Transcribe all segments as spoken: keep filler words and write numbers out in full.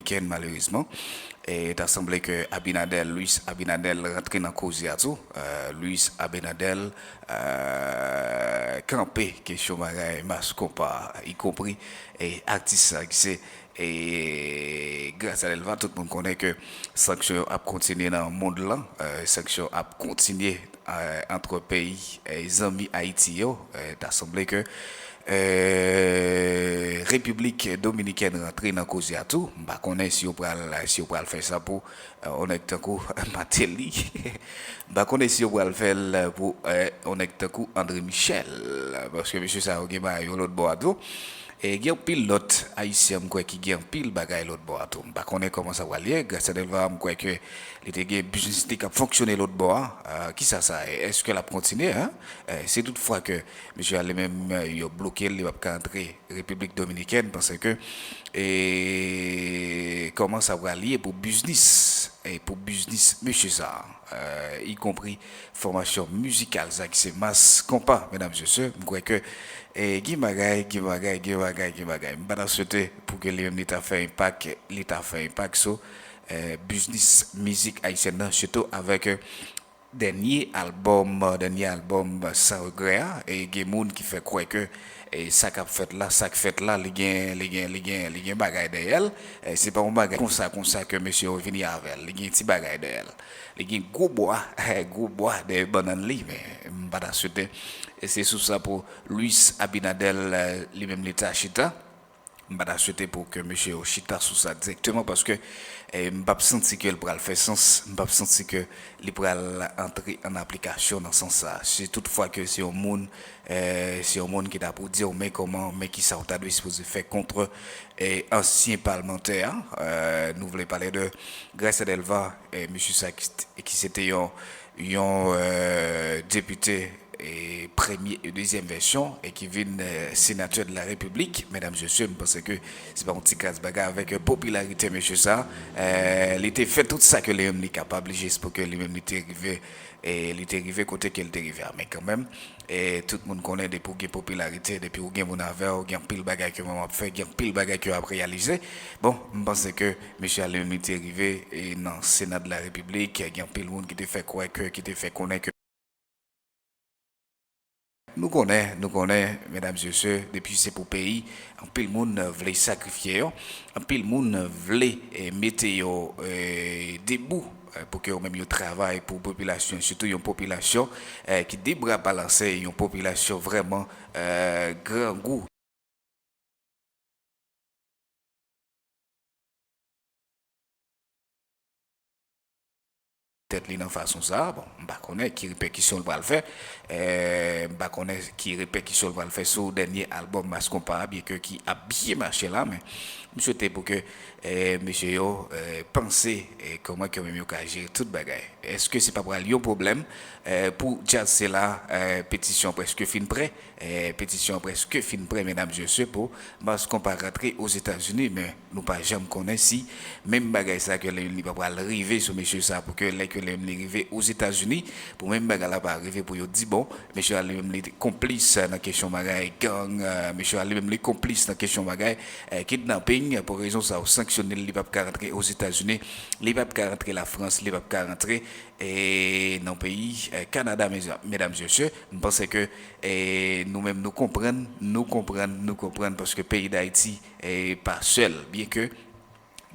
dominikèn, malerezman. E ta sanble ke Abinader, Luis Abinader rantre nan koze a tou. Eh, Luis Abinader, eh, kanpe kesyon bagay mas konpa, ikonpri, eh, atis sa ki se, eh, Gracia Delva. Tout moun konnen ke sanksyon yo ap kontinye nan mond lan. Eh, sanksyon ap kontinye, eh, ant peyi, eh, zanmi Ayiti yo. Eh, ta sanble ke, eh, Repiblik Dominikèn rantre nan koze a tou. M pa konnen si yo pral, si yo pral fè sa pou, eh, yon nèg tankou Martelly. M pa konnen si yo pral fè l pou, eh, yon nèg tankou André Michel. Paske mesye sa yo gen bagay yo lòt bò a tou. E gen anpil lòt Ayisyen, m kwè, ki gen anpil bagay lòt bò a tou. M pa konnen kòman sa pral ye. Gracia Delva, m kwè ke li te gen biznis li k ap fonksyone lòt bò a. Ah, kisa sa ye? Èske l ap kontinye, en? Eh, si tout fwa ke mesye a li menm, eh, yo bloke l, li p ap ka antre Repiblik Dominikèn, paske, eh, kòman sa pral ye pou biznis, eh, pou biznis mesye sa a, eh, ikonpri fòmasyon mizikal sa ki se mas konpa, medam, mesye, m kwè ke, eh, gen bagay, gen bagay, gen bagay, gen bagay. M pa ta swete pou ke li menm li ta fè enpak, li ta fè enpak sou, eh, biznis mizik ayisyèn nan, sitou avèk, eh, dènye albòm, dènye albòm Sans Regret a, e gen moun ki fè kwè ke, e sa k ap fèt la, sa k fèt la, li gen, li gen, li gen, li gen bagay dèyè l. E se pa yon bagay konsa, konsa ke mesye yo vini avè l. Li gen ti bagay dèyè l. Li gen gwo bwa, gwo bwa dèyè bannann li, men m pa ta swete. E se sou sa pou Luis Abinader, eh, li menm li ta chita. M pa ta swete pou ke mesye yo chita sou sa dirèkteman, paske, eh, m p ap santi ke l pral fè sans, m p ap santi ke li pral antre an aplikasyon nan sans sa. Si tout fwa ke se yon moun, eh, se yon moun ki ta pou di w, men kòman, men kisa w ta dwe sipoze fè kont, eh, ansyen palmantè a, eh, nou vle pale de Gracia Delva, eh, mesye sa ki, ki se te yon, yon, eh, depite e premye e dezyèm vèsyon, e ki vin, eh, senatè de la Repiblik, medam, mesye, m panse ke se pa yon ti kras bagay avèk, eh, popilarite mesye sa. Eh, li te fè tout sa ke li menm li kapab, li jis pou ke li menm li te rive, e li te rive kote ke li te rive a. Men kanmenm, e tout moun konnen depi w gen popilarite, depi w gen moun avè w, gen anpil bagay ke w ap fè, gen anpil bagay ke w ap reyalize. Bon, m panse ke mesye a li menm li te rive, e nan Sena de la Repiblik, gen anpil moun ki te fè kwè ke, ki te fè konnen ke Nou konnen, nou konnen, medam, mesye, depi se pou peyi, anpil moun vle sakrifye yo, anpil moun vle, eh, mete yo, eh, debou, eh, pou ke yo menm yo travay pou popilasyon, sitou yon popilasyon, eh, ki de bra balanse, yon popilasyon vrèman, eh, grangou. Tèt li nan fason sa a, bon, m pa konnen ki repèkisyon l pral fè, eh, m pa konnen ki repèkisyon l pral fè sou dènye albòm Mas Konpa a, byenke ki ap byen mache la, men m swete pou ke, eh, mesye yo, eh, panse, eh, kòman ke menm yo ka jere tout bagay. Èske se pa pral yon pwoblèm, eh, pou djaz sila, eh, petisyon prèske fin prè, eh, petisyon prèske fin prè, medam, mesye, pou Mas Konpa rantre Ozetazini, men nou pa janm konnen si menm bagay sa ke li, li pa pral rive sou mesye sa, pou ke lè ke li, li rive Ozetazini, pou menm bagay la pa rive pou yo di, bon, mesye a li menm li konplis nan kesyon bagay gang, eh, mesye a li menm li konplis nan kesyon bagay, eh, kidnaping, pou rezon sa yo sanksyone l, li p ap ka rantre Ozetazini, li p ap ka rantre Lafrans, li p ap ka rantre, eh, nan peyi, eh, Kanada, mezan-, medam, mesye. M panse ke, eh, nou menm nou konprann, nou konprann, nou konprann, paske peyi Dayiti, eh, pa sèl, byenke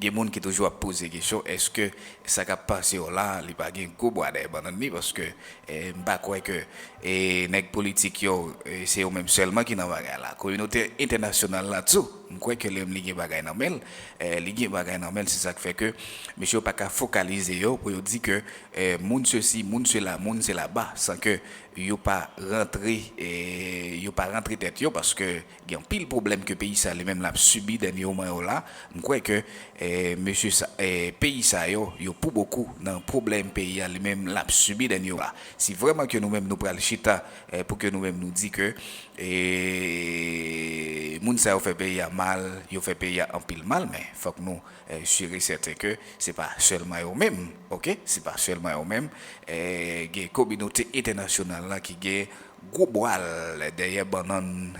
gen moun ki toujou ap poze kesyon, èske sa k ap pase yo la, li pa gen gwo bwa dèyè bannann li, paske, eh, m pa kwè ke, eh, nèg politik yo, eh, se yo menm sèlman ki nan bagay la. Kominote entènasyonal la tou, m kwè ke li, li gen bagay nan men l, eh, li gen bagay nan men l, se sa k fè ke mesye yo pa ka fokalize yo pou yo di ke, eh, moun sesi, moun sela, moun sela ba, san ke yo pa rantre, eh, yo pa rantre tèt yo, paske gen anpil pwoblèm ke peyi sa li menm l ap sibi dènye moman yo la. M kwè ke, eh, mesye sa, eh, peyi sa yo, yo pou bokou nan pwoblèm peyi a li menm l ap sibi dènye yo la. Si vrèman ke nou menm nou pral chita, eh, pou ke nou menm nou di ke, eh, moun sa yo fè peyi a mal, yo fè peyi a anpil mal, men fòk nou eh, sûr et certain ke se pa sèlman yo menm, oke? Se pa sèlman yo menm. Eh, gen kominote entènasyonal la ki gen gwo bwal dèyè bannann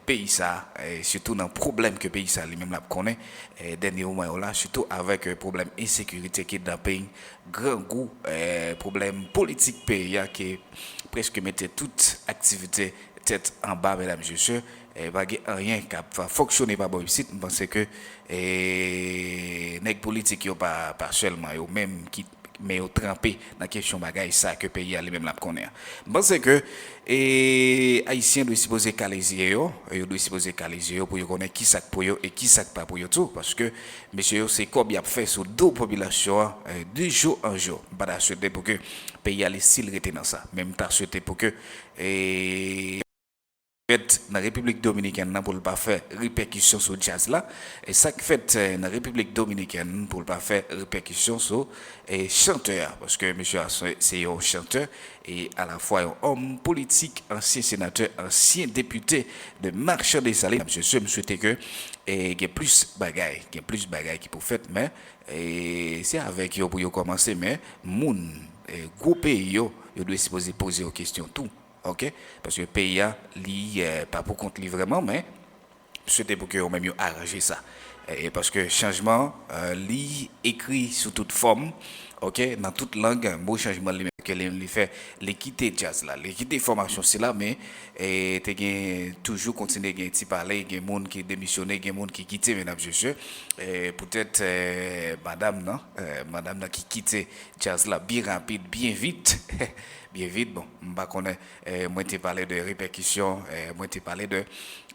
peyi sa, eh, sitou nan pwoblèm ke peyi sa li menm l ap konnen eh, dènye moman yo la, sitou avèk eh, pwoblèm ensekirite, kidnaping, grangou, eh, pwoblèm politik peyi a ki prèske mete tout aktivite tèt anba, medam, mesye, eh, pa gen anyen k ap fonksyone pa bò isit. M panse ke eh, nèg politik yo pa, pa sèlman yo menm ki men yo tranpe nan kesyon bagay sa ke peyi a li menm l ap konnen an. M panse ke eh, Ayisyen dwe sipoze kale zye yo, yo dwe sipoze kale zye yo pou yo konnen ki sa k pou yo e ki sa k pa pou yo tou, paske mesye yo se kòb y ap fè sou do popilasyon an eh, de jou an jou. M pa ta swete pou ke peyi a li sil rete nan sa, men m ta swete pou ke eh, fèt nan Repiblik Dominikèn nan pou l pa fè repèkisyon sou djaz la. E sa k fèt eh, nan Repiblik Dominikèn pou l pa fè repèkisyon sou eh, chantè a. Paske mesye a se se yon chantè e alafwa yon òm politik, ansyen senatè, ansyen depite de Marchand Dessalines. Mesye, m swete ke eh, gen plis bagay, gen plis bagay ki pou fèt, men eh, se avèk yo pou yo kòmanse, men moun eh, gwo peyi yo, yo dwe sipoze poze yo kesyon tou. Oke? Paske peyi a, li eh, pa pou kont li vrèman, men m swete pou ke yo menm yo aranje sa. Eh, paske chanjman, eh, li ekri sou tout fòm, oke, nan tout lang, mo chanjman li menm ke li, li fè, li kite djaz la, li kite fòmasyon sila, men eh, te gen toujou kontinye gen ti pale, gen moun ki demisyone, gen moun ki kite, medam, mesye, eh, poutèt eh, madam nan, eh, madam nan ki kite djaz la byen rapid, byen vit, byen vit. Bon, m pa konnen, eh, mwen te pale de repèkisyon, eh, mwen te pale de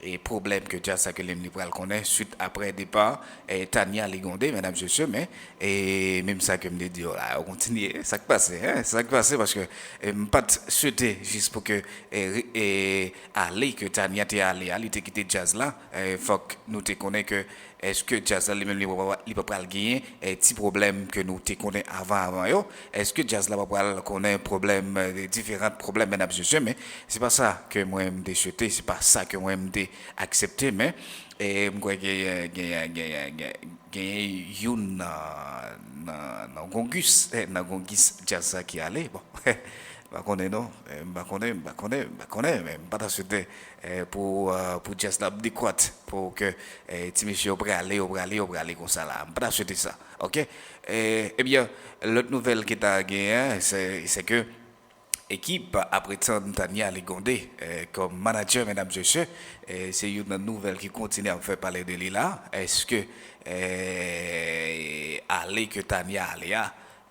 eh, pwoblèm ke djaz sa ke li menm li pral konnen swit aprè depa eh, Tania Ligonde, medam, mesye, men eh, menm sa ke m te di yo la, yo kontinye. Sa k pase, hein? Sa k pase, paske eh, m pa t swete jis pou ke eh, re- eh, ale ke Tania te ale a, li te kite djaz la, eh, fòk nou te konnen ke èske djaz la li menm li pa li pa pral genyen eh, ti pwoblèm ke nou te konnen avan avan yo? Èske djaz la pa pral konnen pwoblèm, eh, diferan pwoblèm, medam, mesye? Men se pa sa ke mwen m te swete, se pa sa ke mwen m te aksepte, men eh, m kwè genyen genyen genyen genyen genyen youn nan nan nan gongis eh, nan gongis djaz sa ki ale. Bon, m pa konnen non, eh, m pa konnen, m pa konnen, m pa konnen, men m pa ta swete eh, pou eh, pou djaz la ap dekwat, pou ke eh, ti mesye yo prale, yo prale, yo prale konsa la. M pa ta swete sa. Oke? Eh, ebyen, lòt nouvèl ki ta genyen, se se ke ekip ap retann Tania Ligonde eh, kòm manadjè, medam, mesye, eh, se youn nan nouvèl ki kontinye ap fè pale de li la. Èske eh, ale ke Tania ale a,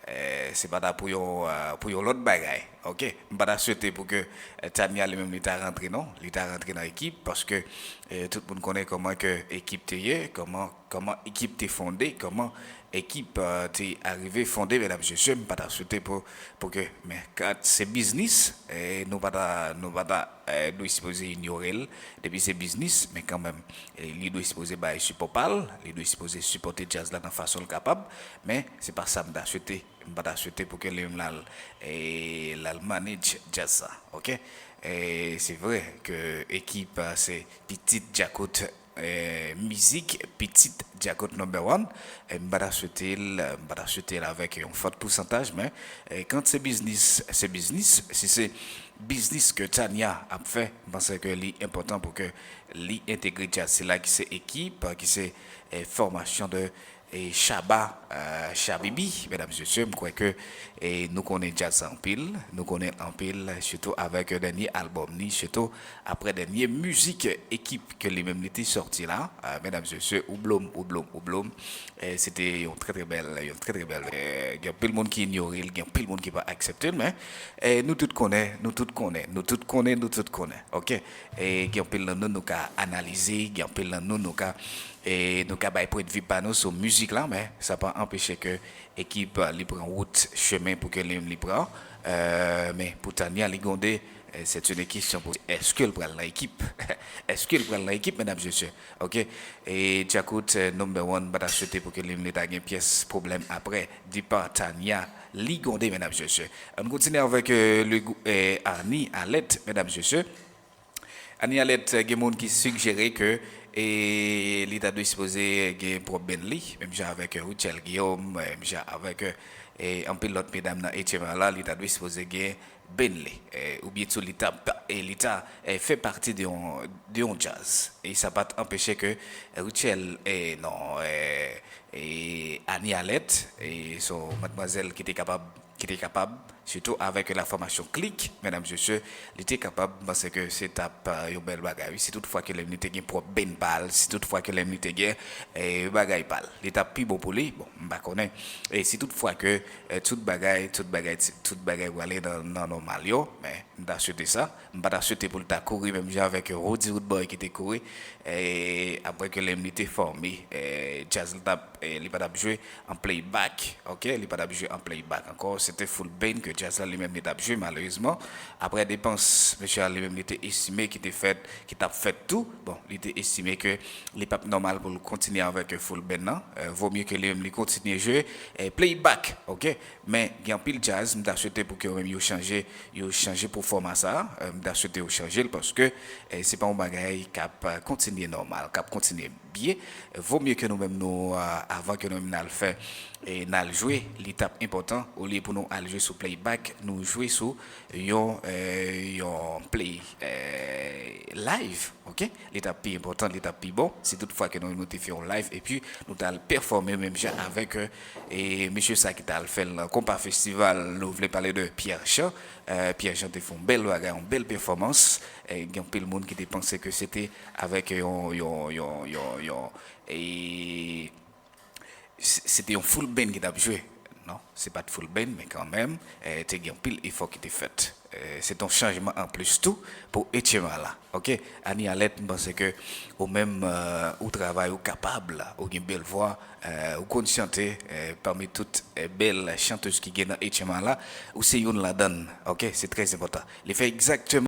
eh, se pa ta pou yon eh, pou yon lòt bagay? Oke? M pa ta swete pou ke eh, Tania li menm li ta rantre non, li ta rantre nan ekip, paske eh, tout moun konnen kòman ke ekip te ye, kòman kòman ekip te fonde, kòman ekip eh, te arive fonde, medam, mesye, m pa ta swete pou pou ke, men kat se biznis, eh, nou pa ta nou pa ta eh, dwe sipoze inyore l. Depi se biznis, men kanmenm, eh, li dwe sipoze bay sipò pa l, li dwe sipoze sipòte djaz la nan fason l kapab, men se pa sa m ta swete. M pa ta swete pou ke li menm l al eh, l al manage djaz sa, oke? Eh, se vre ke ekip eh, se pitit Djakout eh, mizik, pitit Djakout number one. Eh, m pa ta swete l, m pa ta swete l avèk yon fòt pousantaj, men eh, kan se biznis, se biznis. Si se biznis ke Tania ap fè, m panse ke li enpòtan pou ke li entegre djaz sila ki se ekip, ki se eh, fòmasyon de eh, Shabba, eh, Shabibi, medam, mesye, m kwè ke eh, nou konnen djaz sa anpil, nou konnen l anpil, sitou avèk eh, dènye albòm ni, sitou aprè dènye mizik ekip ke li menm li te sòti la, eh, medam, mesye, Oublom, Oublom, Oublom, eh, se te yon trè trè bèl, yon trè trè bèl, eh, gen anpil moun ki inyore l, gen anpil moun ki pa aksepte l, men eh, nou tout konnen, nou tout konnen, nou tout konnen, nou tout konnen, oke? Eh, gen anpil nan nou nou ka analize, gen anpil nan nou nou ka eh, nou ka bay pwendvi pa nou sou mizik la, men sa pa anpeche ke ekip eh, li pran wout chemen pou ke li menm li pran. Eh, men pou Tania Ligonde, eh, c'est une question pour èske l pral nan ekip? Èske l pral nan ekip, medam, mesye? Oke? E Djakout eh, number one, m pa ta swete pou ke li menm li ta gen pyès pwoblèm aprè depa Tania Ligonde, medam, mesye. Ann kontinye avèk eh, le gou- eh, Annie Alette, medam, mesye. Annie Alette, gen moun ki sigjere ke E li ta dwe sipoze gen pwòp band li, menm jan avèk Rutshelle Guillaume, menm jan avèk e, anpil lòt medam nan H M A la, li ta dwe sipoze gen band li, e, oubyen tou li ta, e, li ta e, fè pati de yon, de yon djaz. E sa pa t anpeche ke Rutshelle, e, non, e, e, Annie Alette, e, se yon madmwazèl ki te kapab ki te kapab, sitou avèk la fòmasyon Klik, medam, mesye, li te kapab, m panse ke se t ap yon bèl bagay, wi. Si tout fwa ke Lemly te gen pwòp band pa l, si tout fwa ke Lemly te gen e, bagay pa l, li t ap pi bon pou li, bon, m pa konnen. E si tout fwa ke e, tout bagay, tout bagay, tout bagay prale nan, nan nòmal yo, men m ta swete sa. M pa ta swete pou l ta kouri menm jan avèk Roody Roodboy ki te kouri e, apre ke Lemly te fòme, e, djaz li t ap, e, li pa t ap jwe an playback, ok, li pa t ap jwe an playback ankò, se te full band ke djaz la li menm li t ap jwe, malerezman. Apre depans, mesye a li menm li te estime ki te fèt, ki t ap fèt tou, bon, li te estime ke li p ap nòmal pou l kontinye avèk full band nan, e, vo mye ke li menm li kontinye jwe e, playback, ok. Men gen anpil djaz, m ta swete pou ke yo menm yo chanje, yo chanje pou fòma sa, e, m ta swete yo chanje l paske e, se pa yon bagay k ap, e, kontinye nòmal, k ap kontinye byen. Vo mye ke nou menm nou, e, avan ke nou menm n al fè, e, n al jwe, li t ap enpòtan, olye pou nou al jwe sou playback, nou jwe sou yon, e, yon play, e, live, ok? Li t ap pi enpòtan, li t ap pi bon, si tout fwa ke nou, nou te fè yon live, epi nou t al pèfòme menm jan avèk, e, e, mesye sa ki t al fè l nan Konpa Festival, nou vle pale de Pierre Jean. E, Pierre Jean te fè yon bèl bagay, yon bèl pèfòmans. E, gen anpil moun ki te panse ke se te avèk yon, yon, yon, yon, yon, e, se, se te yon full band ki t ap jwe. Non, se pa t full band, men kanmenm, e, te gen anpil efò ki te fèt. E, se t yon chanjman anplis tou pou H M A la. Ok, Annie Alette, m panse ke ou menm, e, ou travay, ou kapab, ou gen bèl vwa, e, ou konn chante, e, pami tout, e, bèl chantèz ki gen nan H M A la, ou se youn ladan l. Ok, se trè enpòtan. Li fè egzakteman